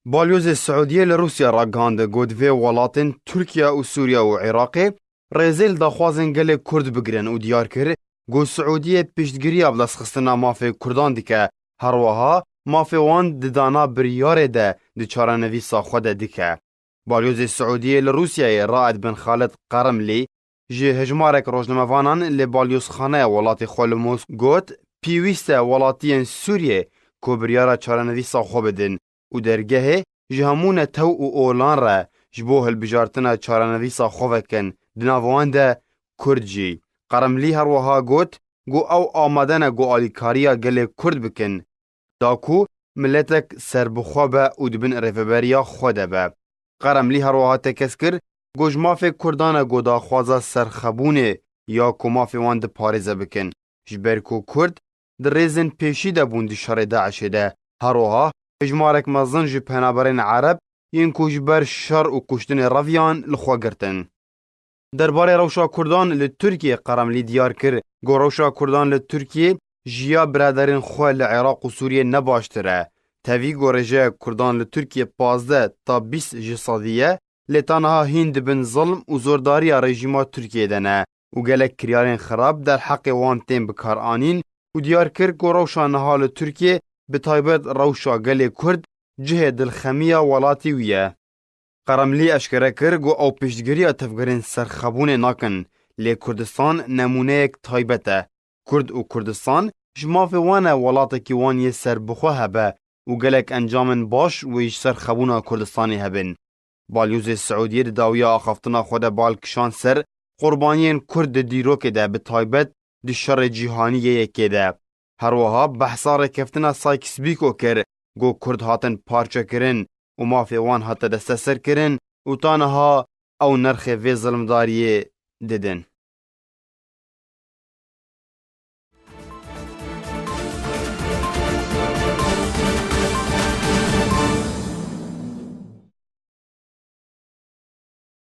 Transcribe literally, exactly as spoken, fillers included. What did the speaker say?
Balyozê Siûdiyê li Rûsya ragihand, got vê welatên Tirkiye û Sûriye û Iraqê rêzê li daxwazên gelê Kurd bigirin û diyar kir, got Siûdiyê piştgiriya bi destxistina mafê Kurdan dike, herwiha mafê wan di dana biryarê de di çarenivîsa xwe de dike. Balyozê Siûdiyê li Rûsyayê Raed bin Xalid Qerimlî ji hejmarek rojnamevanan li balyozxaneya welatê xwe li Mosk got, pêwîst e welatiyên Sûriyê ku biryara çarenivîsa xwe bidin û dergehê ji hemû netew û olan re ji bo hilbijartina çarenivîsa xwe vekin, di nav wan de Kurd jî. Qerimlî herwiha got ku ew amade ne ku alîkariya gelê Kurd bikin, da ku miletek serbixwe be û di bin rêveberiya xwe de be. Qeremlî herwiha tekez kir ku ji mafê Kurdan e ku daxwaza serxebûnê ya ku mafê wan diparêze bikin, ji ber ku Kurd di rêzên pêşî de bûn di şerê DAIŞê de. Herwiha hejmarek mezin ji penaberên Ereb yên ku ji ber şer û kuştinê reviyan li xwe girtin. Derbarê rewşa Kurdan li Tirkiyê Qeremlî diyar kir ku rewşa Kurdan li Tirkiyê ji ya biraderên xwe li Iraq û Sûriyê ne baştir e. Tevî ku rêjeya Kurdan li Tirkiyê pazdeh ta bîst ji sedî ye, lê ta niha hîn di bin zilm û zordariya rejîma Tirkiyê de ne û gelek kiryarên xirab derheqê wan tên bikaranîn û diyar kir ku rewşa niha li Tirkiyê, bi taybet rewşa gelê Kurd, cihê dilxemiya welatê wî ye. Qeremlî eşkere kir ku ew piştgiriya tevgerên serxebûnê nakin, lê Kurdistan nemûneyek taybet e. Kurd û Kurdistan ji mafê wan e welatekî wan yê serbixwe hebe û gelek encamên baş wê ji serxebûna Kurdistanê hebin. Balyozê Siûdiyê di dawiya axaftina xwe de bal kişand ser qurbaniyên Kurd di dîrokê de, bi taybet di şerê cîhanî yê yekê de. Herwiha behsa rêkeftina Sykes-Picot kir, ku Kurd hatin parçekirin û mafê wan hate desteserkirin û ta niha ew nirxê vê zilmdariyê didin.